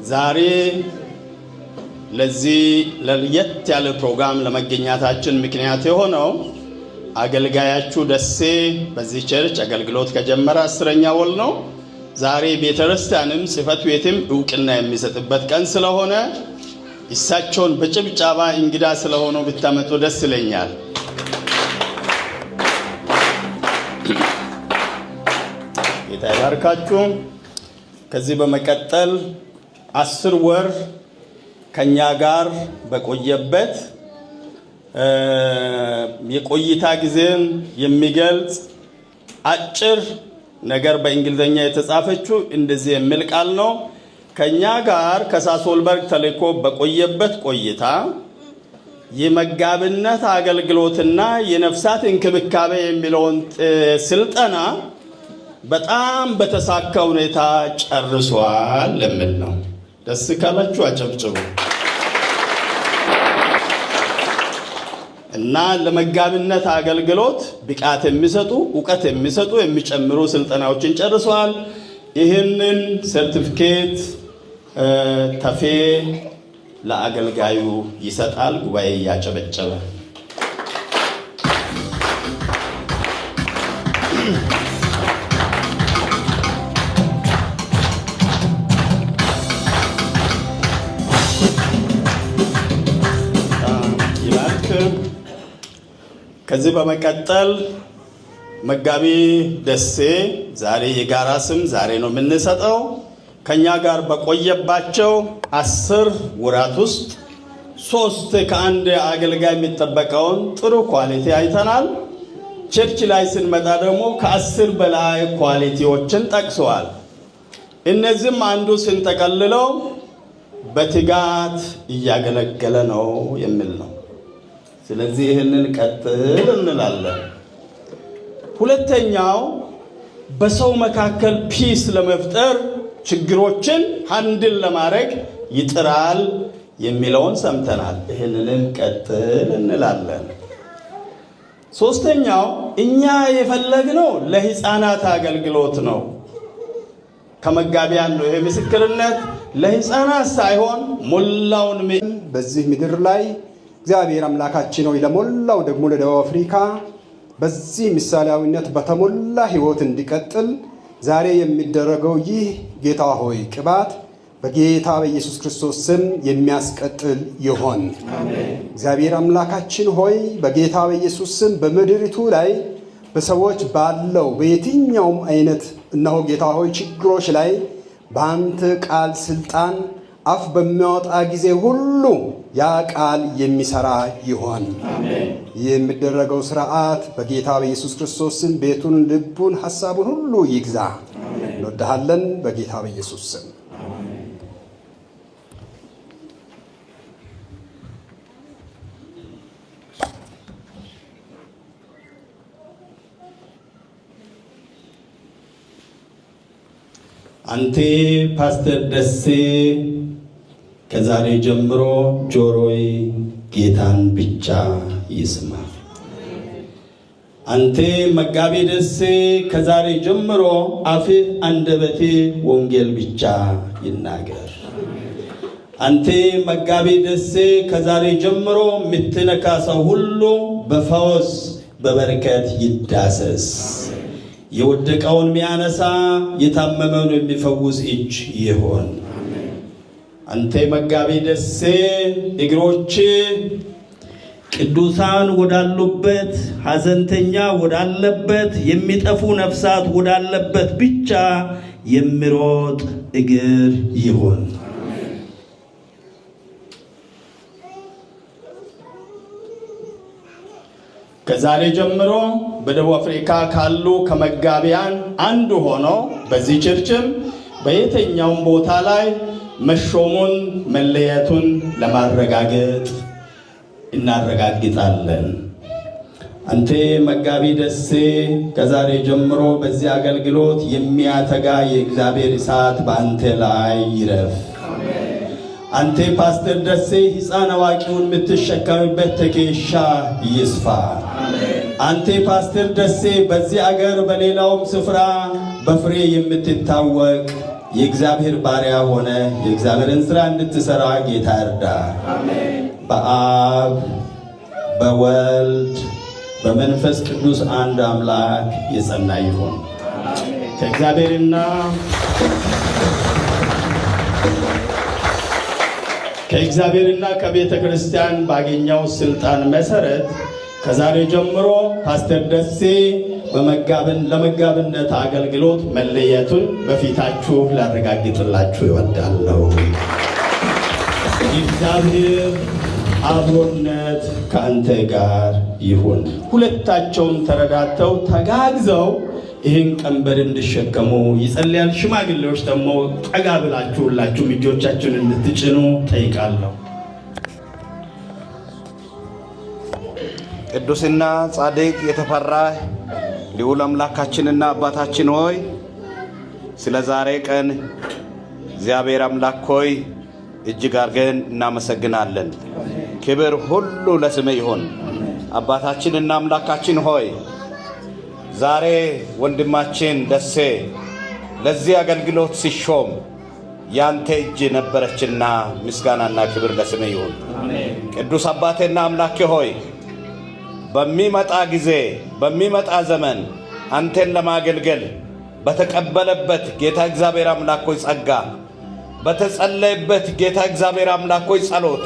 ዛሬ ለዚህ ለየት ያለ ፕሮግራም ለመገኘታችን ምክንያት የሆነው አገልጋያችሁ ደሴ በዚህ church አገልግሎት ከጀመረ 10ኛ ወር ነው። ዛሬ ቤተክርስቲያንም ጽሕፈት ቤትም እውቅና የሚሰጥበት ቀን ስለሆነ እሳቸውን በጭብጨባ እንግዳ ስለሆኑ ብታመጡ ደስ ይለኛል። ጌታ ይባርካችሁ። ከዚህ በመቀጠል 10 ወር ከኛ ጋር በቆየበት የቆይታ ጊዜን የሚገልጽ አጭር ነገር በእንግሊዘኛ የተጻፈችው እንደዚህ የሚል ቃል ነው። ከኛ ጋር ከሳሶልበርግ ተልኮ በቆየበት ቆይታ የመጋቢነት አገልግሎትና የነፍሳት እንክብካቤ የሚለውን ስልጠና በጣም በተሳካ ሁኔታ ጨርሷል የሚል ነው። ደስ ካላችሁ አጨብጭቡ። እና ለመጋቢነት አገልግሎት ብቃት የሚሰጡ ዕውቀት የሚሰጡ የሚጨምሩ ስልጠናዎችን ጨርሷል። ይህንን ሰርቲፊኬት ተፌ ለአገልጋዩ ይሰጣል። ጉባኤ እያጨበጨበ ይባርክ። ከዚህ በመቀጠል መጋቢ ደሴ ዛሬ የጋራ ስም ዛሬ ነው የምንሰጠው። ከኛ ጋር በቆየባቸው 10 ወራት ውስጥ 3 ከአንድ አገልጋይ የሚጠበቀውን ጥሩ quality አይተናል። church ላይ ስንመጣ ደግሞ ከ10 በላይ quality ዎችን ጠቅሰዋል። እነዚህም አንዱ ስንጠቀልለው በትጋት እያገለገለ ነው የሚል ነው። ስለዚህ ይህንን ቀጥል እንላለን። ሁለተኛው በሰው መካከል peace ለመፍጠር ችግሮችን handle ለማድረግ ይጥራል የሚለውን ሰምተናል። ይህንንም ቀጥል እንላለን። ሶስተኛው እኛ የፈለግነው ለህፃናት አገልግሎት ነው። ከመጋቢያን ነው ይሄ ምስክርነት፣ ለህፃናት ሳይሆን ሞላውን በዚህ ምድር ላይ እግዚአብሔር አምላካችን ሆይ ለሞላው ደግሞ ለደቡብ አፍሪካ በዚህ ምሳሌያዊነት በተሞላ ህይወት እንዲቀጥል ዛሬ የሚደረገው ይህ ጌታ ሆይ ቅባት በጌታ በኢየሱስ ክርስቶስ ስም የሚያስቀጥል ይሆን። እግዚአብሔር አምላካችን ሆይ በጌታ በኢየሱስ ስም በምድሪቱ ላይ በሰዎች ባለው በየትኛውም አይነት እነሆ ጌታ ሆይ ችግሮች ላይ በአንተ ቃል ስልጣን አፍ በሚያወጣ ጊዜ ሁሉ ያ ቃል የሚሰራ ይሆን። የሚደረገው ስርዓት በጌታ በኢየሱስ ክርስቶስ ስም ቤቱን፣ ልቡን፣ ሐሳቡን ሁሉ ይግዛ። እንወድሃለን በጌታ በኢየሱስ ስም። አንተ ፓስተር ደሴ ከዛሬ ጀምሮ ጆሮዬ ጌታን ብቻ ይስማ። አንተ መጋቢ ደሴ ከዛሬ ጀምሮ አፍህ አንደበቴ ወንጌል ብቻ ይናገር። አንተ መጋቢ ደሴ ከዛሬ ጀምሮ የምትነካ ሰው ሁሉ በፈውስ በበረከት ይዳሰስ። የወደቀውን የሚያነሳ የታመመውን የሚፈውስ እጅ ይሆን። አንተ መጋቢ ደሴ እግሮች ቅዱሳን ወዳሉበት፣ ሐዘንተኛ ወዳለበት፣ የሚጠፉ ነፍሳት ወዳለበት ብቻ የሚሮጥ እግር ይሁን። ከዛሬ ጀምሮ በደቡብ አፍሪካ ካሉ ከመጋቢያን አንዱ ሆኖ በዚህ ቸርችም በየትኛውም ቦታ ላይ መሾሙን መለየቱን ለማረጋገጥ እናረጋግጣለን። አንተ መጋቢ ደሴ ከዛሬ ጀምሮ በዚህ አገልግሎት የሚያተጋ የእግዚአብሔር እሳት በአንተ ላይ ይረፍ። አንተ ፓስተር ደሴ ሕፃን አዋቂውን የምትሸከምበት ትከሻ ይስፋ። አንተ ፓስተር ደሴ በዚህ አገር በሌላውም ስፍራ በፍሬ የምትታወቅ የእግዚአብሔር ባሪያ ሆነ የእግዚአብሔርን ስራ እንድትሰራ ጌታ እርዳ። በአብ በወልድ በመንፈስ ቅዱስ አንድ አምላክ የጸና ይሁን። ከእግዚአብሔርና ከቤተ ክርስቲያን ባገኘው ስልጣን መሰረት ከዛሬ ጀምሮ ፓስተር ደሴ ለመጋብነት አገልግሎት መለየቱን በፊታችሁ ላረጋግጥላችሁ እወዳለሁ። እግዚአብሔር አብሮነት ከአንተ ጋር ይሁን። ሁለታቸውም ተረዳተው ተጋግዘው ይህን ቀንበር እንዲሸከሙ ይጸልያል። ሽማግሌዎች ደግሞ ጠጋ ብላችሁ ሁላችሁም እጆቻችሁን እንድትጭኑ ጠይቃለሁ። ቅዱስና ጻድቅ የተፈራ ልዑል አምላካችንና አባታችን ሆይ፣ ስለ ዛሬ ቀን እግዚአብሔር አምላክ ሆይ እጅግ አድርገን እናመሰግናለን። ክብር ሁሉ ለስምህ ይሁን። አባታችንና አምላካችን ሆይ፣ ዛሬ ወንድማችን ደሴ ለዚህ አገልግሎት ሲሾም ያንተ እጅ ነበረችና ምስጋናና ክብር ለስምህ ይሁን። ቅዱስ አባቴና አምላኬ ሆይ፣ በሚመጣ ጊዜ በሚመጣ ዘመን አንተን ለማገልገል በተቀበለበት ጌታ እግዚአብሔር አምላክ ሆይ ጸጋ፣ በተጸለየበት ጌታ እግዚአብሔር አምላክ ሆይ ጸሎት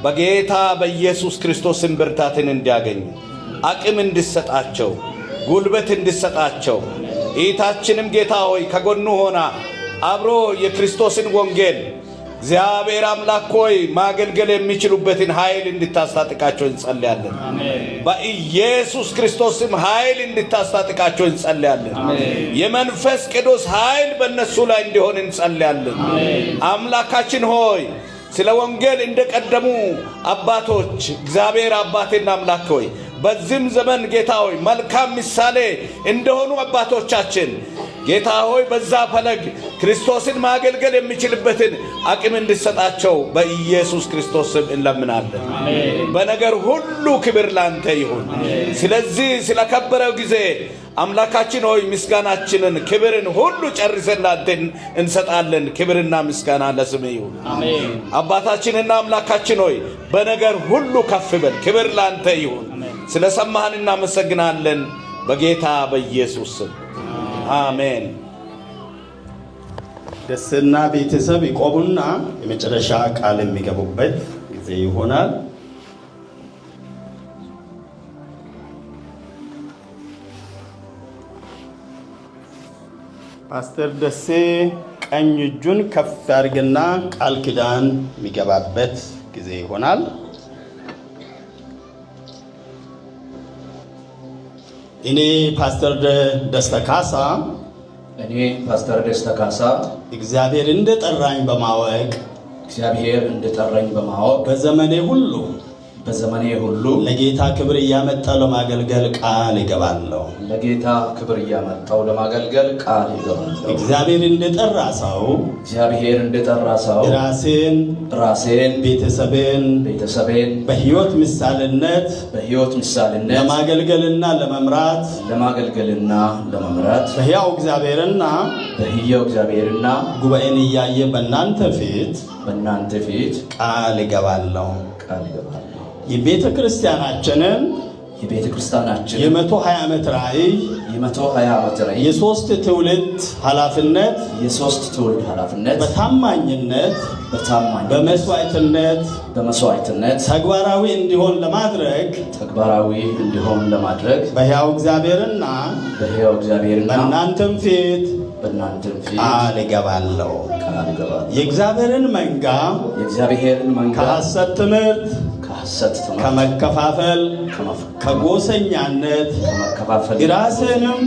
በጌታ በኢየሱስ ክርስቶስ ብርታትን እንዲያገኙ፣ አቅም እንዲሰጣቸው፣ ጉልበት እንዲሰጣቸው፣ እህታችንም ጌታ ሆይ ከጎኑ ሆና አብሮ የክርስቶስን ወንጌል እግዚአብሔር አምላክ ሆይ ማገልገል የሚችሉበትን ኃይል እንድታስታጥቃቸው እንጸልያለን። በኢየሱስ ክርስቶስም ኃይል እንድታስታጥቃቸው እንጸልያለን። የመንፈስ ቅዱስ ኃይል በእነሱ ላይ እንዲሆን እንጸልያለን። አምላካችን ሆይ፣ ስለ ወንጌል እንደቀደሙ አባቶች እግዚአብሔር አባቴና አምላክ ሆይ በዚህም ዘመን ጌታ ሆይ መልካም ምሳሌ እንደሆኑ አባቶቻችን ጌታ ሆይ በዛ ፈለግ ክርስቶስን ማገልገል የሚችልበትን አቅም እንዲሰጣቸው በኢየሱስ ክርስቶስ ስም እንለምናለን። በነገር ሁሉ ክብር ላንተ ይሁን። ስለዚህ ስለከበረው ጊዜ አምላካችን ሆይ ምስጋናችንን ክብርን ሁሉ ጨርሰን ላንተ እንሰጣለን። ክብርና ምስጋና ለስምህ ይሁን። አባታችንና አምላካችን ሆይ በነገር ሁሉ ከፍ በል። ክብር ላንተ ይሁን። ስለሰማህን እናመሰግናለን። በጌታ በኢየሱስ ስም አሜን። ደስና ቤተሰብ ይቆሙና የመጨረሻ ቃል የሚገቡበት ጊዜ ይሆናል። ፓስተር ደሴ ቀኝ እጁን ከፍ ያድርግና ቃል ኪዳን የሚገባበት ጊዜ ይሆናል። እኔ ፓስተር ደስታ ካሳ፣ እኔ ፓስተር ደስታ ካሳ፣ እግዚአብሔር እንደጠራኝ በማወቅ፣ እግዚአብሔር እንደጠራኝ በማወቅ፣ በዘመኔ ሁሉ፣ በዘመኔ ሁሉ፣ ለጌታ ክብር እያመጣ ለማገልገል ቃል እገባለሁ። ለጌታ ክብር እያመጣው ለማገልገል ቃል እገባለሁ። እግዚአብሔር እንደጠራ ሰው፣ እግዚአብሔር እንደጠራ ሰው፣ ራሴን፣ ራሴን፣ ቤተሰቤን፣ ቤተሰቤን፣ በሕይወት ምሳሌነት፣ በሕይወት ምሳሌነት፣ ለማገልገልና ለመምራት፣ ለማገልገልና ለመምራት፣ በሕያው እግዚአብሔርና፣ በሕያው እግዚአብሔርና፣ ጉባኤን እያየ በእናንተ ፊት፣ በእናንተ ፊት፣ ቃል እገባለሁ። ቃል እገባለሁ። የቤተ ክርስቲያናችንን የቤተ ክርስቲያናችን የ120 ዓመት ራእይ፣ የ120 ዓመት ራእይ፣ የሶስት ትውልድ ኃላፊነት፣ የሶስት ትውልድ ኃላፊነት፣ በታማኝነት፣ በታማኝነት፣ በመስዋዕትነት፣ በመስዋዕትነት፣ ተግባራዊ እንዲሆን ለማድረግ፣ ተግባራዊ እንዲሆን ለማድረግ፣ በሕያው እግዚአብሔርና፣ በሕያው እግዚአብሔርና፣ በእናንተም ፊት፣ በእናንተም ፊት፣ ቃል እገባለሁ። ቃል እገባለሁ። የእግዚአብሔርን መንጋ፣ የእግዚአብሔርን መንጋ፣ ከሐሰት ትምህርት፣ ከሐሰት ትምህርት፣ ከመከፋፈል፣ ከጎሰኛነት፣ ከመከፋፈል፣ ራስንም፣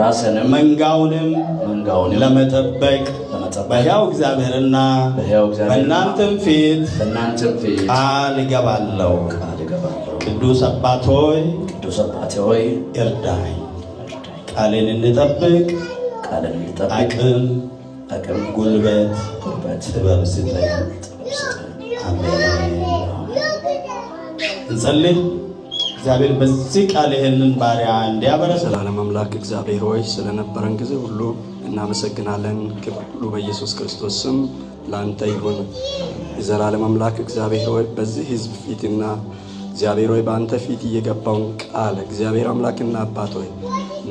ራስንም፣ መንጋውንም፣ መንጋውንም፣ ለመጠበቅ፣ ለመጠበቅ፣ በሕያው እግዚአብሔርና፣ በሕያው እግዚአብሔርና፣ በእናንተም ፊት፣ በእናንተም ፊት፣ ቃል እገባለሁ። ቃል እገባለሁ። ቅዱስ አባት ሆይ፣ ቅዱስ አባቴ ሆይ፣ እርዳኝ፣ ቃሌን እንጠብቅ፣ ቃልን እንጠብቅ፣ አቅም፣ አቅም፣ ጉልበት፣ ጉልበት፣ ጥበብ ስጠኝ። ጥበብ ስጠኝ። አሜን። እንጸልይ። እግዚአብሔር በዚህ ቃል ይህንን ባሪያ እንዲያበረታ። ዘላለም አምላክ እግዚአብሔር ሆይ፣ ስለነበረን ጊዜ ሁሉ እናመሰግናለን። ክብር ሁሉ በኢየሱስ ክርስቶስ ስም ለአንተ ይሁን። የዘላለም አምላክ እግዚአብሔር ሆይ፣ በዚህ ሕዝብ ፊትና እግዚአብሔር ሆይ በአንተ ፊት እየገባውን ቃል እግዚአብሔር አምላክና አባት ሆይ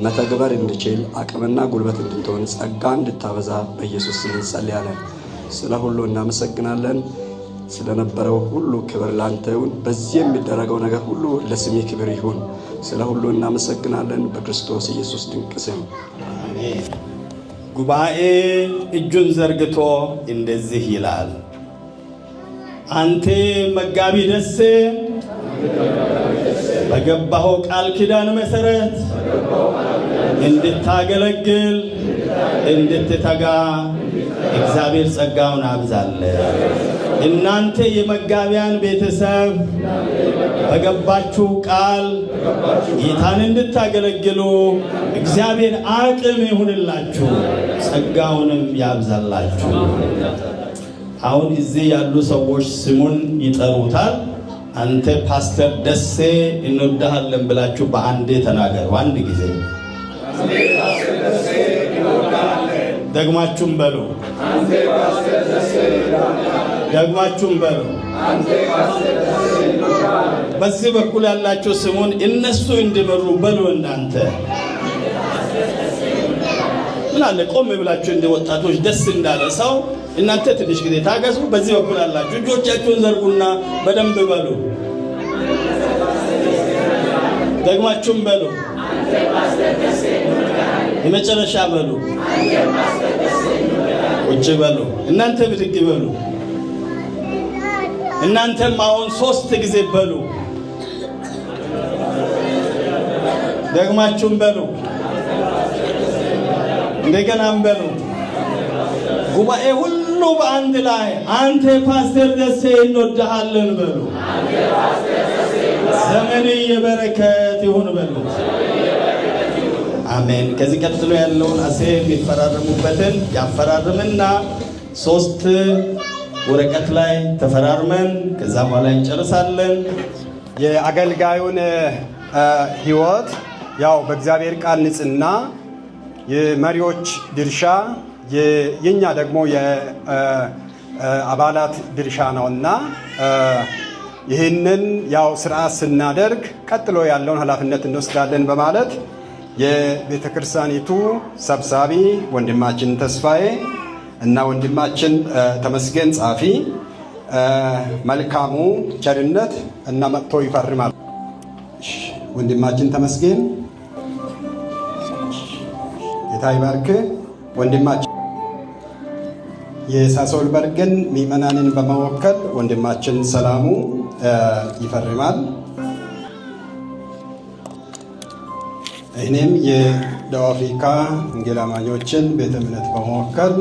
መተግበር እንድችል አቅምና ጉልበት እንድትሆን ጸጋ እንድታበዛ በኢየሱስ ስም እንጸልያለን። ስለ ሁሉ እናመሰግናለን። ስለነበረው ሁሉ ክብር ላንተ ይሁን። በዚህ የሚደረገው ነገር ሁሉ ለስሜ ክብር ይሁን። ስለ ሁሉ እናመሰግናለን። በክርስቶስ ኢየሱስ ድንቅ ስም። አሜን። ጉባኤ እጁን ዘርግቶ እንደዚህ ይላል፣ አንተ መጋቢ ደሴ በገባኸው ቃል ኪዳን መሰረት እንድታገለግል እንድትተጋ እግዚአብሔር ጸጋውን አብዛለ። እናንተ የመጋቢያን ቤተሰብ በገባችሁ ቃል ጌታን እንድታገለግሉ እግዚአብሔር አቅም ይሁንላችሁ፣ ጸጋውንም ያብዛላችሁ። አሁን እዚህ ያሉ ሰዎች ስሙን ይጠሩታል። አንተ ፓስተር ደሴ እንወድሃለን ብላችሁ በአንዴ ተናገሩ። አንድ ጊዜ ደግማችሁም በሉ፣ ደግማችሁም በሉ። በዚህ በኩል ያላችሁ ስሙን እነሱ እንዲመሩ በሉ። እናንተ ምን አለ ቆም ብላችሁ እንደ ወጣቶች ደስ እንዳለ ሰው እናንተ ትንሽ ጊዜ ታገሱ። በዚህ በኩል ያላችሁ እጆቻችሁን ዘርጉና በደንብ በሉ። ደግማችሁም በሉ። የመጨረሻ በሉ። ቁጭ በሉ። እናንተ ብድግ በሉ። እናንተም አሁን 3 ጊዜ በሉ። ደግማችሁም በሉ። እንደገናም በሉ። ጉባኤ ሁሉ በአንድ ላይ አንተ ፓስተር ደሴ እንወድሃለን በሉ። ዘመን የበረከት ይሁን በሉት። አሜን። ከዚህ ቀጥሎ ያለውን አሴ የሚፈራረሙበትን ያፈራርምና 3 ወረቀት ላይ ተፈራርመን ከዛ በኋላ እንጨርሳለን። የአገልጋዩን ህይወት ያው በእግዚአብሔር ቃል ንጽህና የመሪዎች ድርሻ የኛ ደግሞ የአባላት ድርሻ ነውና ይህንን ያው ስርዓት ስናደርግ ቀጥሎ ያለውን ኃላፊነት እንወስዳለን በማለት የቤተክርስቲያኒቱ ሰብሳቢ ወንድማችን ተስፋዬ እና ወንድማችን ተመስገን ጻፊ መልካሙ ቸርነት እና መጥቶ ይፈርማል። ወንድማችን ተመስገን ጌታ ይባርክ። ወንድማችን የሳሶልበርግን ምዕመናንን በመወከል ወንድማችን ሰላሙ ይፈርማል። እኔም የደቡብ አፍሪካ ወንጌል አማኞችን ቤተ እምነት በመወከል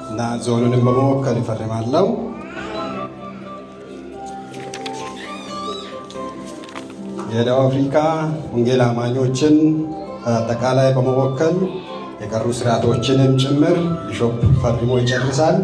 እና ዞኑንም በመወከል ይፈርማለሁ። የደቡብ አፍሪካ ወንጌል አማኞችን አጠቃላይ በመወከል የቀሩ ስርዓቶችንም ጭምር ቢሾፕ ፈርሞ ይጨርሳል።